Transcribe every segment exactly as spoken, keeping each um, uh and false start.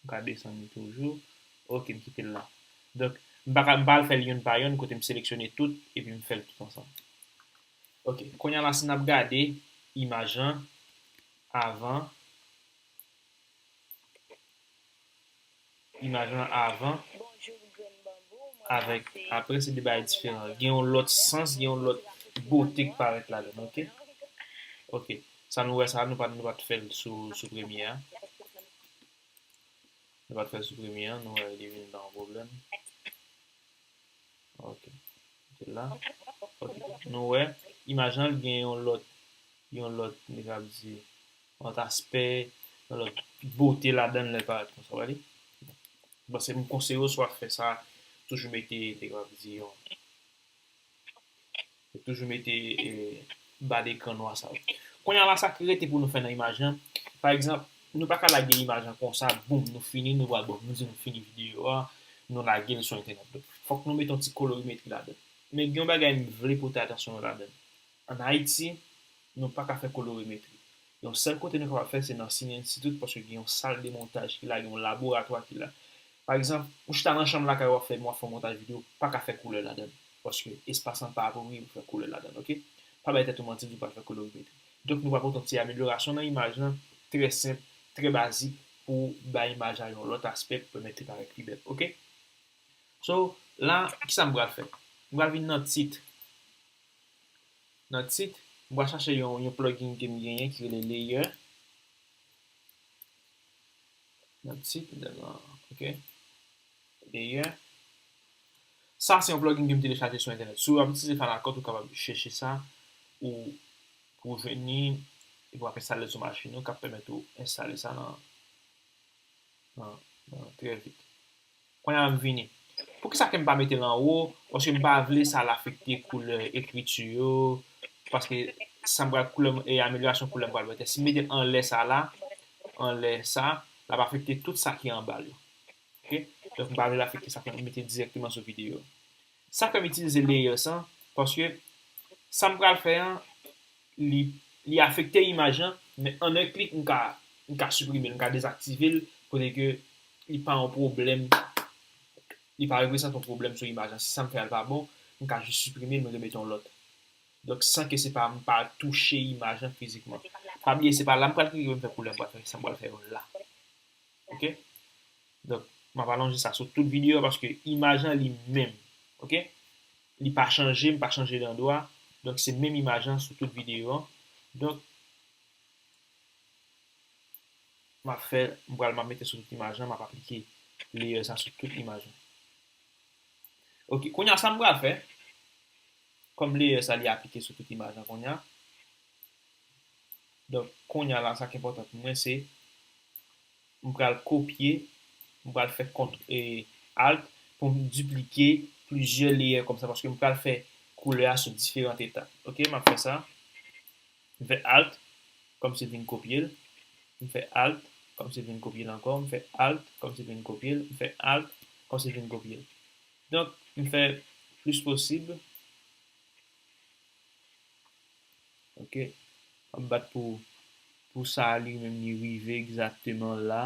M ka desann li toujou. Ok, m kite l la. Donk, m pa ka, m pa al fè l youn pa youn, kote m seleksyone tout, epi m fè l tout ansanm. Ok, kounye a la, si n ap gade imaj lan avan, imaj lan avan avèk apre, se de bagay diferan. Gen yon lòt sans, gen yon lòt bote k parèt ladan l, ok? Ok, sa nou wè sa, nou pa, nou pa t fè l sou, sou premye a. Nou pa t fè l sou premye a, nou wè li vin ba yon pwoblèm. Ok. Kite l la. Ok. Nou wè, imaj lan gen yon lòt, yon lòt, nou ka di, yon lòt aspè, yon lòt bote ladan l lè l parèt konsa, w wè li? Bon, se m konseye w, si w ap fè sa, toujou mete, te ka di, yon, toujou mete, eh, ba dekran nwa sa yo. Kounye a la, sa ki rete pou nou fè nan imaj lan, pa egzanp, nou pa ka lage imaj lan konsa, boum, nou fini, nou pral, bon, nou di nou fini videyo a, nou lage l sou entènèt. Donk, fòk nou mete yon ti kolorimetri ladan. Men gen yon bagay m vle pote atansyon nou ladan. Ann Ayiti, nou pa ka fè kolorimetri. Yon sèl kote nou kapab fè l, se nan Cine Institute, paske gen yon sal de montaj ki la, gen yon laboratwa ki la. Pa egzanp, ou chita nan chanm lakay w ap fè, w ap fè montaj videyo, ou pa ka fè koulè ladan l. Paske espas lan pa apwopriye pou fè koulè ladan l, ok? Pa bay tèt ou manti, di w pral fè kolorimetri. Donk, nou pral pote yon ti amelyorasyon nan imaj lan, trè senp, trè bazik, pou bay imaj la yon lòt aspè, pou pèmèt li parèt pi bèl, ok? So, la, kisa m pral fè? M pral vin nan tit. Nan tit, m pral chache yon, yon plugin ke m genyen ki rele Layer. Nan tit, m te nan, ok. Layer. Sa, se yon plugin ke m telechaje sou entènèt. Si w ap itilize Final Cut, ou kapab chèche sa, ou, pou w jwenn li, epi w ap enstale l sou machin ou, k ap pèmèt ou enstale sa nan, nan, nan trè vit. Kounye a m vini. Poukisa ke m pa mete l anwo? Paske m pa vle sa al afekte koulè ekriti yo. Paske sa m pral koulè, e amelyorasyon koulè m pral mete. Si m mete l anlè sa la, anlè sa, l ap afekte tout sa ki anba l yo. Ok? Donk, m pa vle l afekte sa, fè m mete l dirèkteman sou videyo. Sa fè m itilize layers lan, paske sa m pral fè an, li, li afekte imaj lan, men an yon klik, m ka, m ka siprime l, m ka dezaktive l, kote ke li pa yon pwoblèm, li pa reprezante yon pwoblèm sou imaj lan. Si sa m fè a l pa bon, m ka jis siprime l, m remete yon lòt. Donk, san ke se pa, m pa touche imaj lan fizikman. Pa bliye, se pa la m pral klike pou m fè koulè, m pral fè, sa m pral fè yo la. Ok? Donk, m ap alonje sa sou tout videyo a paske imaj lan li menm. Ok? Li pa chanje, m pa chanje landwa. Donk, se menm imaj lan sou tout videyo an. Donk, m ap fè, m pral, m ap mete sou tout imaj lan, m ap aplike layer sa sou tout imaj lan. Ok, kounye a sa m pral fè, kòm layer sa li aplike sou tout imaj lan kounye a. Donk, kounye a la, sa ki enpòtan pou mwen, se m pral kopye, m pral fè kont, e, Alt pou m diplike plizyè layer kòmsa, paske m pral fè koulè a sou diferan etap. Ok, m ap fè sa. M fè Alt, kòmsi l vin kopye l. M fè Alt, kòmsi l vin kopye l ankò. M fè Alt, kòmsi l vin kopye l. M fè Alt, kòmsi l vin kopye l. Donk, m fè plis posib. Ok. M ap bat pou, pou sa li menm li rive egzakteman la.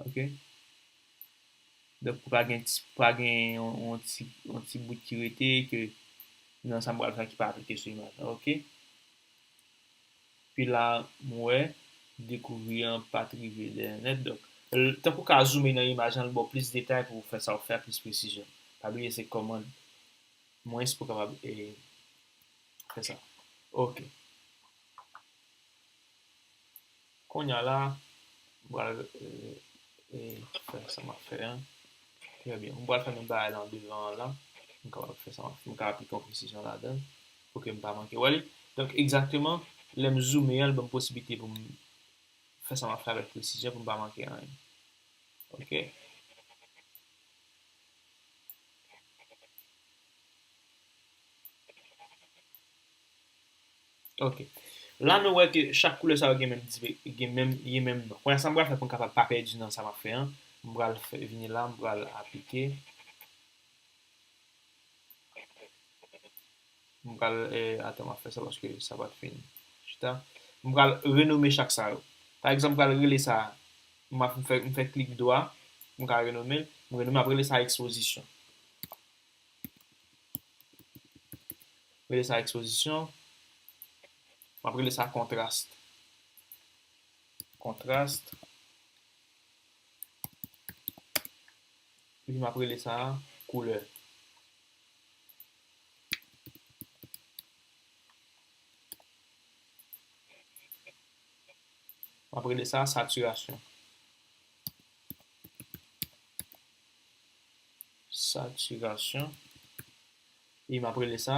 Ok. Donk, pou pa gen ti, pa gen yon, yon ti, yon ti bout ki rete, ke nan sa m pral fè ki pa aplike sou imaj la. Ok. Pi la, m wè, dekouvri an pa t rive dèyè nèt. Donk, l, tankou w ka zoume nan imaj lan, l ba w plis detay pou w fè sa w fè a plis presizyon. Pa bliye, se kòmand mwens pou w kapab, e, fè sa. Ok. Kounye a la, m pral, e, e, fè sa m ap fè an. Trè byen. M pral fè menm bagay lan devan an la. M kapab fè sa m ap fè. M ka aplike yon presizyon ladan l. Pou ke m pa manke wè li. Donk, egzakteman, lè m zoume an, l ban m posiblite pou m fè sa m ap fè avèk presizyon, pou m pa manke anyen. Ok. Ok. La, nou wè ke chak koulè sa yo gen menm, gen menm, gen menm non. Kounye a, sa m pral fè pou m kapab pa pèdi nan sa m ap fè an, m pral fè, vini la, m pral aplike. M pral, e, atan, m ap fè sa paske sa pa t fin chita. M pral renome chak sa yo. Pa egzanp, m pral rele sa M ap fè, m fè klik dwa, m ka renome l. M renome, m ap rele sa ekspozisyon. Rele sa ekspozisyon. M ap rele sa kontrast. Kontrast. Epi m ap rele sa koulè. M ap rele sa satirasyon. Satirasyon. E m ap rele sa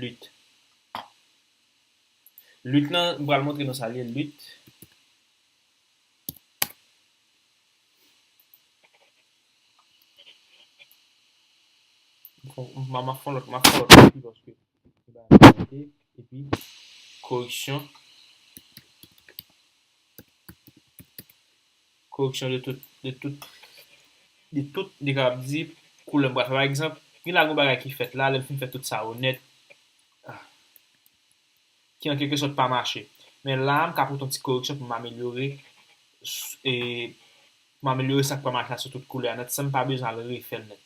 lit. Lit lan, m pral montre nou sa l ye, lit. M ap fè yon lòt, m ap fè yon lòt kopi paske epi koreksyon, koreksyon de tout, de tout, de tout, de kapab di koulè m pral fè. Pa egzanp, gen la gon bagay ki fèt la, lè m fin fè tout sa yo nèt, ah, ki an kèlke sòt pa mache. Men la, m ka pote yon ti koreksyon pou m amelyore, e, pou m amelyore sa k pa mache la sou tout koulè a nèt, san m pa bezwen al refè l nèt.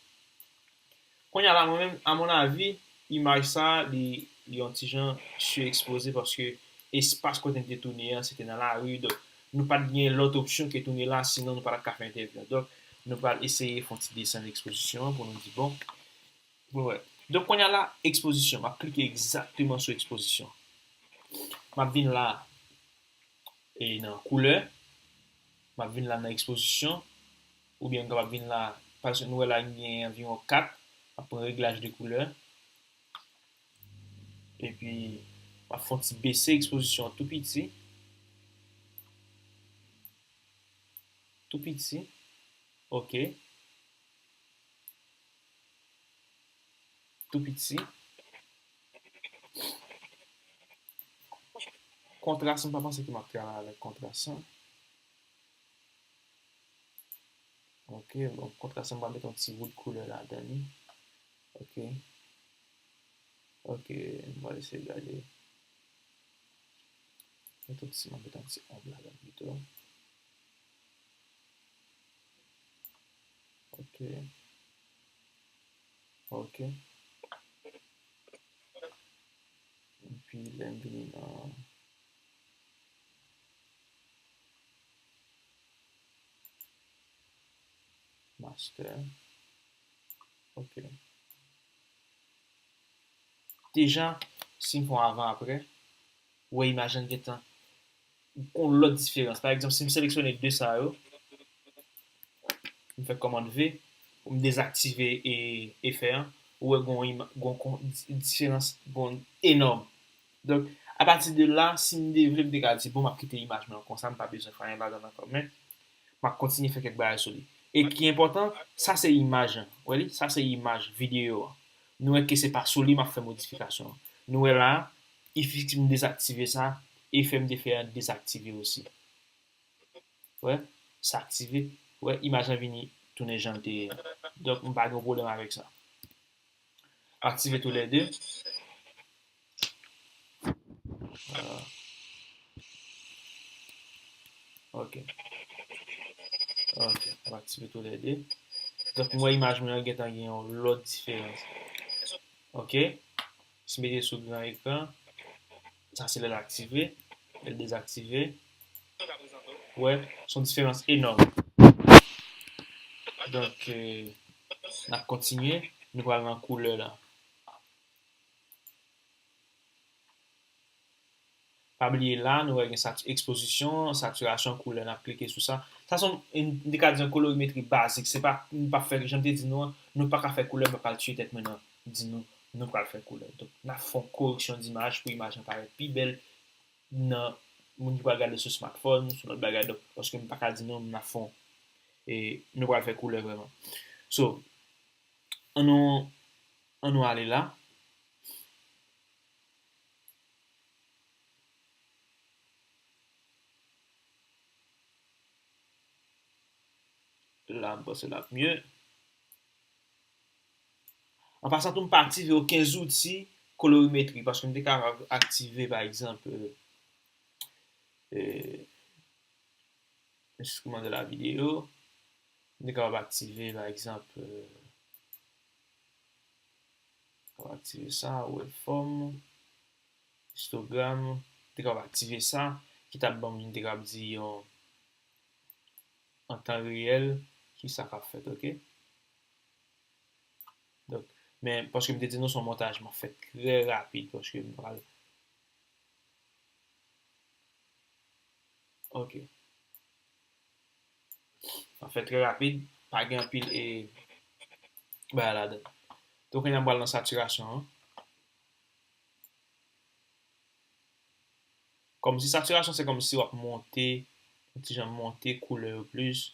Kounye a la, mwen menm, a mon avi, imaj sa, li, li yon ti jan sirekspoze paske espas kote n te tounen an, se te nan lari, donk, nou pa t gen lòt opsyon ke tounen la, sinon nou pa t ap ka fè entèvyou an. Donk, nou pral eseye fè yon ti desann ekspozisyon an pou nou di, bon, pou nou wè. Donk, kounye a la, ekspozisyon, m ap klike egzakteman sou ekspozisyon. M ap vin la, e nan koulè, m ap vin la nan ekspozisyon, oubyen m kapab vin la, paske nou wè la gen anviwon kat, m ap pran reglaj de koulè, epi m ap fè yon ti bese ekspozisyon an tou piti, tou piti, ok. Tou piti. Kontras, m pa panse ke m ap travay avèk kontras lan. Ok, bon, kontras lan, m va met yon ti wout koulè ladan li. Ok. Ok, m va eseye gade. Met yon ti, m va met yon ti ombre ladan pito. Ok. Ok. Epi lè m vini nan master. Ok. Deja, si m fè yon avan apre, ou wè imaj lan gentan gon lòt diferans. Pa egzanp, si m seleksyone de sa yo, m fè kòmand V, pou m dezaktive e, efè an, ou wè gon, gon, gon diferans, gon enòm. Donk, apati de la, si m te vle, m te ka di, bon, m ap kite imaj mwen konsa, m pa bezwen fè anyen ladan l ankò. Men, m ap kontinye fè kèk bagay sou li. E ki enpòtan, sa se imaj lan. Wè li? Sa se imaj videyo an. Nou wè ke se pa sou li m ap fè modifikasyon an. Nou wè la, efektivman m dezaktive sa, efè m te fè an dezaktive osi. Wè, sa aktive. Wè, imaj lan vini tounen jan l te ye a. Donk, m pa gen pwoblèm avèk sa. Aktive toulède. Ah. Ok. Ok, m aktive toulède. Donk, m wè imaj mwen an gentan gen yon lòt diferans. Ok. Si m mete sou gran ekran, sa se lè l aktive, lè l dezaktive. Wè, se yon diferans enòm. Donk, euh, n ap kontinye, nou pral nan koulè la. Pa bliye la, nou wè gen sati-, ekspozisyon, satirasyon, koulè, n ap klike sou sa. Sa se yon, m te ka di yon kolorimetri bazik. Se pa, nou pa fè, jan m te di nou an, nou pa ka fè koulè, m pa pral tiye tèt mwen nan di nou, nou pral fè koulè. Donk, n ap fè yon koreksyon dimaj pou imaj lan parèt pi bèl nan moun ki pral gade sou smartphone, sou lòt bagay, donk, paske m pa ka di nou, n ap fè yon, e nou pral fè koulè vrèman. So, ann nou, ann nou ale la. La, m panse l ap mye. An pasan tou, m pa aktive okenn zouti kolorimetri, paske m te ka aktive, pa egzanp, euh, euh, Enstriman de la videyo. M te kapab aktive, pa egzanp, euh, kapab aktive sa, waveform, histogram, m te kapab aktive sa, ki t ap ban m, m te kapab di yon an tan reyèl, ki sa k ap fèt, oke? Donk, men paske m te di nou se yon montaj m ap fè trè rapid, paske m pral, oke. M ap fè trè rapid, pa gen anpil e bagay ladan. Donk, kounye a m pral nan satirasyon an. Kòmsi satirasyon, se kòmsi w ap monte, yon ti jan monte koulè yo plis,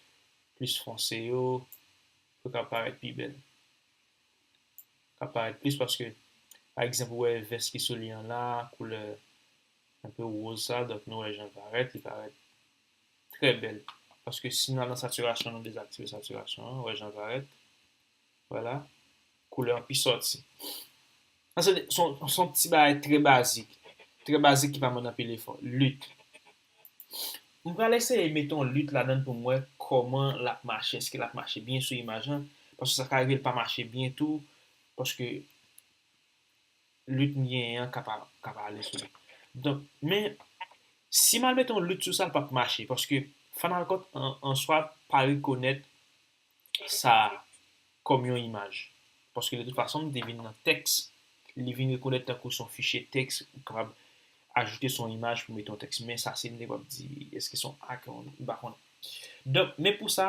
plis fonse yo, pou yo ka parèt pi bèl. Ka parèt plis paske, pa egzanp, ou wè vès ki sou li an la, koulè enpe woz sa, donk nou wè jan l parèt, li parèt trè bèl. Paske si nou al nan satirasyon, nou dezaktive satirasyon an, ou wè jan l parèt. Vwala. Koulè an pi sòti. Sa se, se yon, se yon ti bagay trè bazik. Trè bazik ki pa mande anpil efò. Lit. M pral eseye mete yon lit ladan l pou m wè kòman l ap mache. Èske l ap mache byen sou imaj lan? Paske sa ka rive l pa mache byen tou. Paske lit m genyen an ka pa, ka pa ale sou li. Donk, men, si m al mete yon lit sou sa, l p ap mache. Paske Final Cut an, an swa pa rekonèt sa kòm yon imaj. Paske de tout fason, m te vin nan tèks, li vin rekonèt tankou se yon fichye tèks, ou kapab ajoute sou yon imaj pou mete yon tèks. Men sa, se m te kapab di, èske se yon ak, m pa konnen. Donk, men pou sa,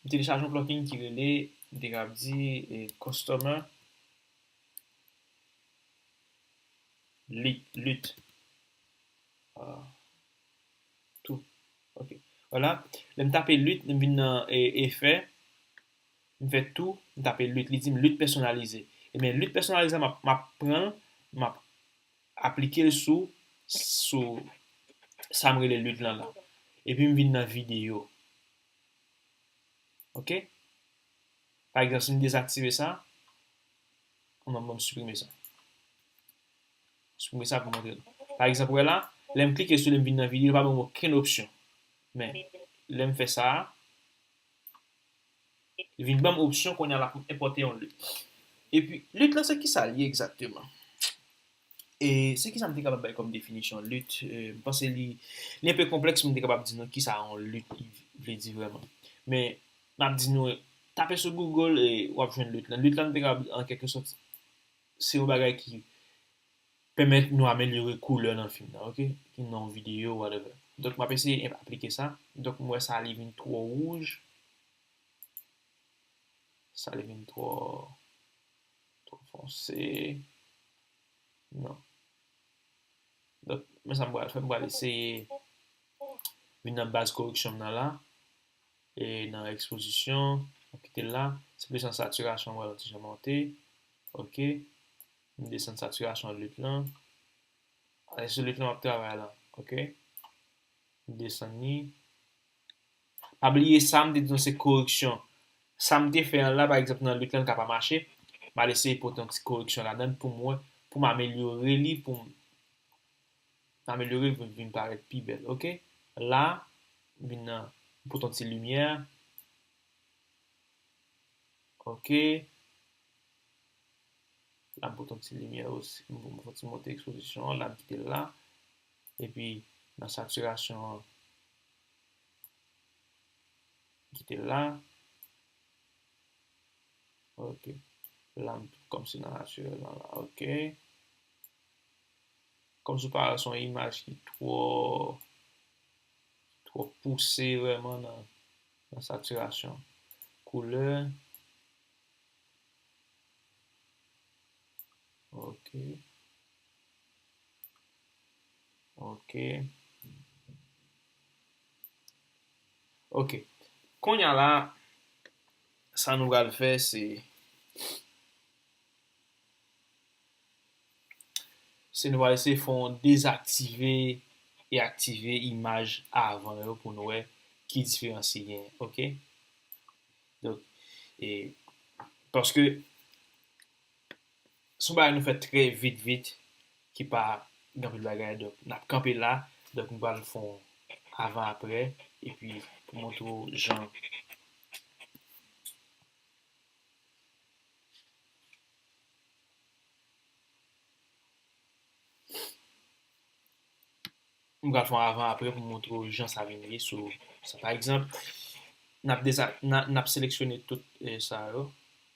m telechaje yon plugin ki rele, m te kapab di, e, Customer Lit, lit. Ah, tou. Ok. Vwala. Lè m tape lit, lè m vin nan, e, efè, m fè tou, m tape lit. Li di m lit pèsonalize. Ebyen, lit pèsonalize, m ap, m ap pran l, m ap aplike l sou, sou sa m rele lit lan la. Epi m vin nan videyo. Ok? Pa egzanp, si m dezaktive sa, non, bon, m siprime sa. Siprime sa pou montre nou. Pa egzanp, wè la, lè m klike sou li, m vin nan videyo, li pa ban m okenn opsyon. Men, lè m fè sa, li vin ban m opsyon, kounye a l ap enpòte yon lit. Epi, lit lan, se ki sa l ye egzakteman? E se ki sa m te kapab bay kòm definisyon lit? E, m panse li, li enpe konplèks pou m te kapab di nou ki sa yon lit li vle di vrèman. Men, m ap di nou, tape sou Google e w ap jwenn lit lan. Lit lan, m te kapab, an kèlkesòt, se yon bagay ki pèmèt nou amelyore koulè nan fim nan, ok? Ki nan yon videyo, whatever. Donk, m ap eseye aplike sa. Donk, m wè sa, li vin twò wouj. Sa, li vin twò, twò fonse. Non. Donk, men sa m pral fè, m pral eseye vin nan baz koreksyon m nan la. E nan ekspozisyon, m kite l la. Se plis nan satirasyon, m pral yon ti jan monte. Ok. M desann satirasyon lit lan. E se lit lan m ap travay la. Ok. M desann li. Pa bliye sa m te di nou se koreksyon. Sa m te fè an la, pa egzanp, nan lit lan, li ka pa mache. M al eseye pote yon ti koreksyon ladan l pou m wè, pou m amelyore li, pou m amelyore l pou l vin parèt pi bèl, ok? La, m vin nan, m pote yon ti limyè. Ok. La, m pote yon ti limyè osi. M, m fè yon ti monte ekspozisyon an. La, m kite l la. Epi, nan satirasyon an, m kite l la. Ok. La, m kòmsi nan natirèl lan la. Ok. Kòmsi w pa wè se yon imaj ki twò, twò pouse vrèman nan, nan satirasyon. Koulè. Ok. Ok. Ok. Kounye a la, sa nou pral fè, se, se nou pral eseye fè yon dezaktive e aktive imaj avan yo pou nou wè ki diferans ki genyen, ok? Donk, e, paske se yon bagay nou fè trè vit, vit, ki pa gen anpil bagay. Donk, n ap kanpe la. Donk, m pral fè yon, avan aprè, epi pou montre w jan. M pral fè yon avan aprè pou montre w jan sa vin ye sou sa. Pa egzanp, n ap deza-, n a, n ap seleksyone tout, eh, sa yo,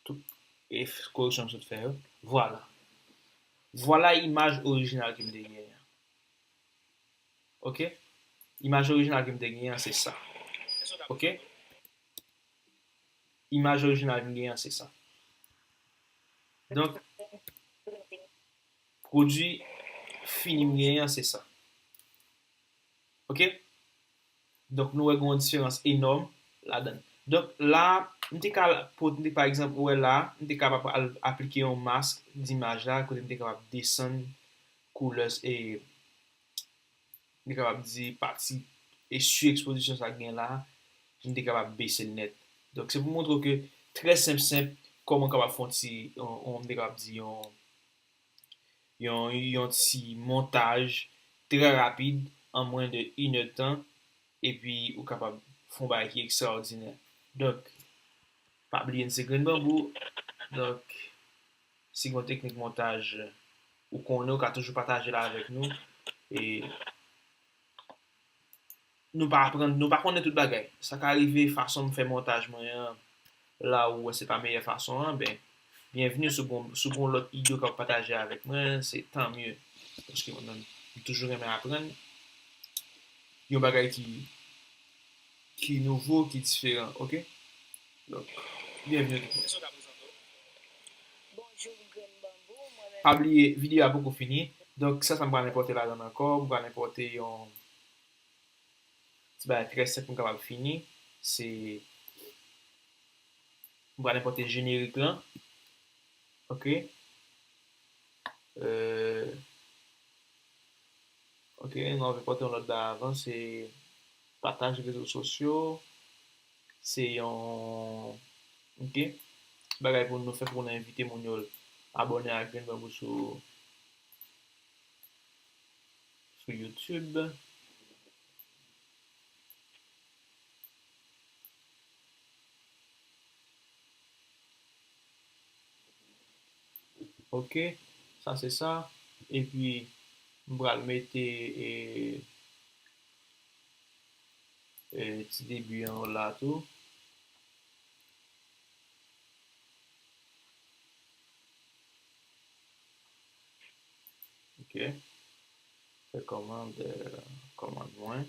tout, eh, koreksyon m sot fè yo. Vwala. Vwala imaj orijinal ke m te genyen an. Oke? Imaj orijinal ke m te genyen an, se sa. Oke? Imaj orijinal ke m genyen an, se sa. Donk, pwodui fini m genyen an, se sa. Oke? Donk, nou wè gen yon diferans enòm ladan l. Donk, la, m te ka, pou, m te, pa egzanp, ou wè la, m te kapab al aplike yon mask d imaj la, kote m te kapab desann koulè, e, m te kapab di pati e sirekspozisyon sa k gen la, m te kapab bese l nèt. Donk, se pou montre w ke trè senp, senp, kòman w kapab fè yon ti, yon, yon, m te kapab di yon, yon, yon ti montaj trè rapid an mwen de inèdtan, epi ou kapab fè yon bagay ki ekstraòdinè. Donk, pa bliye n se Grenn Banbou. Donk, si gen yon teknik montaj ou konnen, ou ka toujou pataje l avèk nou. E nou pa aprann, nou pa konnen tout bagay. Sa ka rive fason m fè montaj mwen an, la ou wè se pa meyè fason an, ben, byenvni. Si w gon, si w gon lòt ide w ka pataje avèk mwen, se tan mye. Paske mwen menm, m toujou renmen aprann yon bagay ki, ki nouvo, ki diferan, oke? Donk, byenvni tout moun. Bonjou, Grenn Banbou, mwen menm. Pa bliye, videyo a poko fini. Donk, sa, sa m pral enpòte ladan l ankò. M pral enpòte yon ti bagay trè senp pou m kapab fini. Se, m pral enpòte jenerik lan. Oke. Euh, oke, nou ap enpòte yon lòt bagay avan, se pataj rezo sosyo. Se yon, oke, bagay pou nou fè pou nou envite moun yo abòne ak Grenn Banbou sou, sou YouTube. Oke, sa se sa. Epi, m pral mete, e, e, ti debi an la tou. Oke. Fè kòmand, euh, kòmand mwen.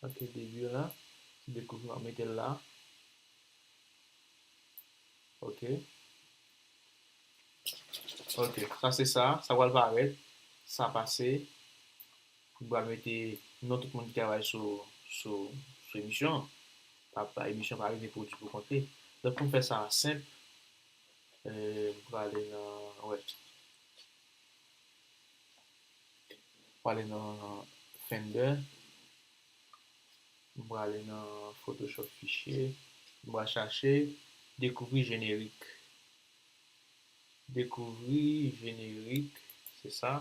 Oke, debi la. Dekouvri, m ap mete l la. Oke. Oke, sa se sa, sa pral parèt, sa pase. M pral mete non tout moun ki travay sou, sou, sou emisyon an. Pa, pa, emisyon pa rive pwodui pou kont li. Donk, pou m fè sa senp, euh, m prale nan, wè. M prale nan Finder. M prale nan Photoshop fichye. M pral chache dekouvri jenerik. Dekouvri jenerik, se sa.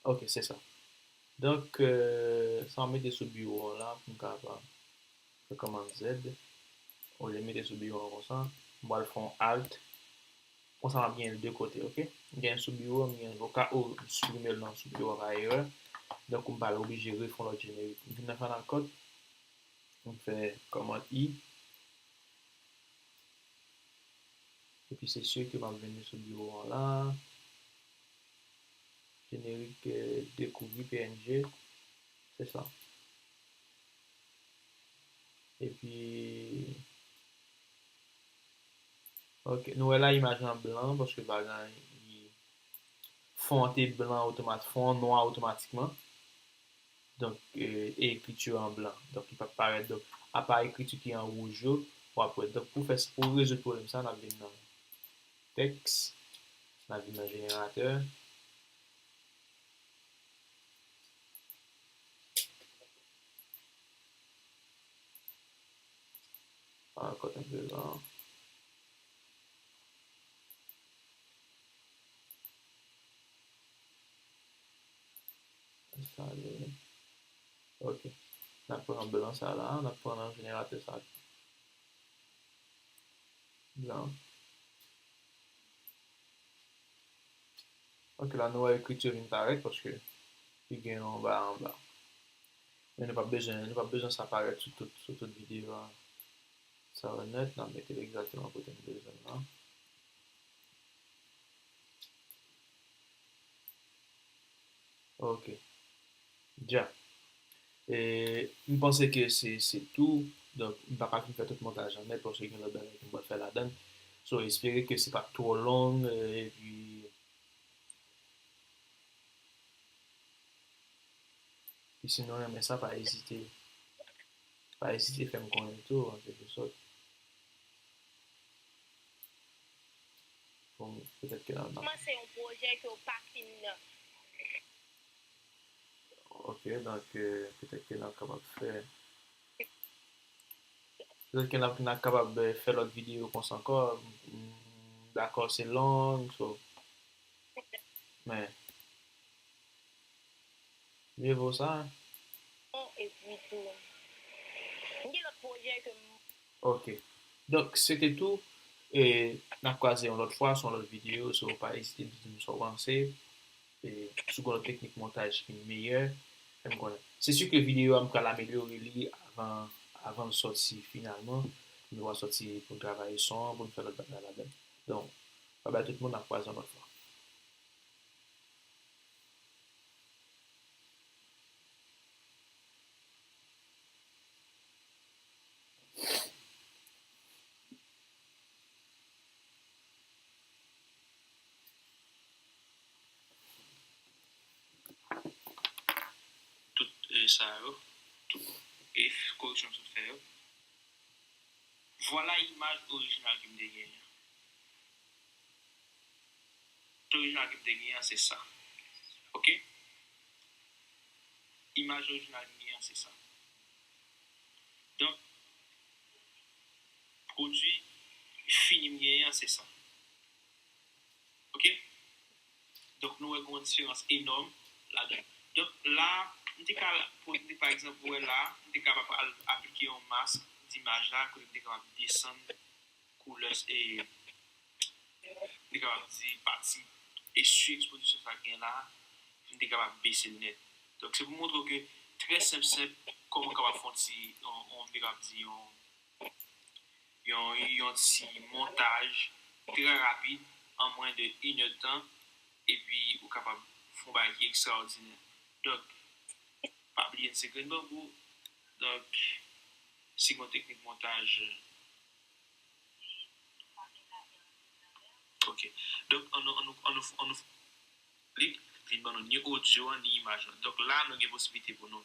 Ok, se sa. Donk, euh, sa m mete sou biwo an la pou m kapab fè kòmand Z. Olye m mete sou biwo an konsa, m pral fè yon Alt. Konsa m ap genyen l de kote, ok? M genyen l sou biwo, m genyen l voka, o, m siprime l nan sou biwo an pa erè. Donk, m pa oblije refè yon lòt jenerik. M vin nan Final Cut, m fè kòmand I. Epi se si ke m ap vin sou biwo an la. Jenerik, euh, dekouvri P N G. Se sa. Epi, ok, nou wè la imaj lan blan paske bagay li fon an te blan otomatik, fon an nwa otomatikman. Donk, e, e ekriti an blan. Donk, li p ap parèt. Donk, apa ekriti ki an wouj yo, w ap wè. Donk, pou fè, pou rezoud pwoblèm sa, n ap vin nan tèks, n ap vin nan jeneratè. Ankò tanpri la. Sa li. Ok. N ap pran blan sa la, n ap pran nan jeneratè sa. Blan. Ok, la nou wè ekriti yo vin parèt paske li gen yon ba anba. Men nou p ap bezwen, nou p ap bezwen sa parèt sou tout, sou tout videyo a. Sa va nèt, n ap mete l egzakteman kote n bezwen l la. Ok. Dja. E, m panse ke se, se tou. Donk, m pa ka fin fè tout montaj lan nèt paske gen lòt bagay ke m pral fè ladan l. So, espere ke se pa t twò long, e, epi, epi si nou renmen sa, pa ezite, pa ezite fè m konnen tou, an kèlke sòt. Bon, petèt ke n ap, n ap Kòmanse yon pwojè ke w pa fin nan. Ok, donk, euh, petèt ke n ap kapab fè, petèt ke n ap, n ap kapab, euh, fè lòt videyo konsa ankò. M dakò se long, so, men, mye vo sa. Epi tou, m gen lòt pwojè ke m Ok. Donk, se te tou. E n ap kwaze yon lòt fwa sou yon lòt videyo. So, pa ezite di m sa w panse. E si w gen lòt teknik montaj ki meyè, fè m konnen. Se si ke videyo a, m pral amelyore li avan, avan l sòti finalman. Nou va sòti pou n travay son an, pou n fè lòt bagay ladan l. Donk, babay tout moun, n ap kwaze yon lòt fwa. Tout, e, sa yo, tout, e, koreksyon m sot fè yo. Vwala imaj orijinal ke m te genyen an. Orijinal ke m te genyen an, se sa. Ok? Imaj orijinal ke m genyen an, se sa. Donk, pwodui fini m genyen an, se sa. Ok? Donk, nou wè gen yon diferans enòm ladan. Donk, la, m te ka, pou, m te, pa egzanp, ou wè la, m te kapab al aplike yon mask d imaj la, kote m te kapab desann koulè, e, m te kapab di pati, e si ekspozisyon sa gen la, m te kapab bese l nèt. Donk, se pou montre w ke trè senp, senp, kòman w kapab fè yon ti, yon, yon, m te kapab di yon, yon, yon ti montaj trè rapid, an mwen de inèdtan, epi ou kapab fè yon bagay ki ekstraòdinè. Donk, pa bliye n se grenn banbou. Donk, se yon teknik montaj. Ok. Donk, annou, annou, annou, annou li vin ban nou ni odyo an, ni imaj lan. Donk, la, nou gen posiblite pou nou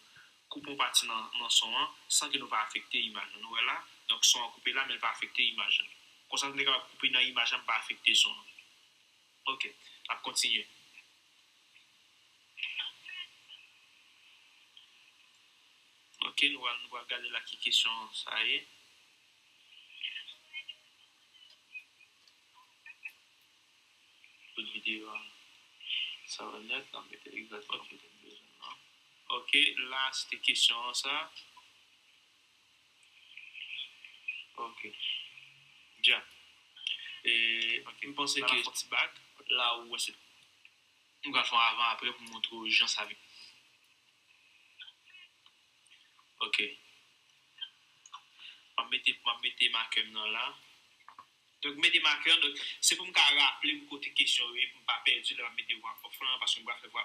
koupe yon pati nan, nan son an, san ke nou pa afekte imaj lan. Nou wè la, donk, son an koupe la, men l pa afekte imaj lan. Konsa, nou te kapab koupe nan imaj lan, pa afekte son an. Ok, n ap kontinye. Ok, nou pral, nou pral gade la ki kesyon sa ye. Tout videyo a, sa va nèt, n ap mete l egzakteman kote n bezwen l lan. Ok, la, se te kesyon an sa. Ok. Dja. E, ok, m panse ke fè yon ti bak, la ou wè se, m pral fè yon avan apre pou m montre w jan sa vin. Ok. M ap mete, m ap mete makè m nan la. Donk, m mete makè an, donk, se pou m ka raple m kote kesyon yo ye, pou m pa pèdi lè m ap mete vwa off lan, paske m pral fè vwa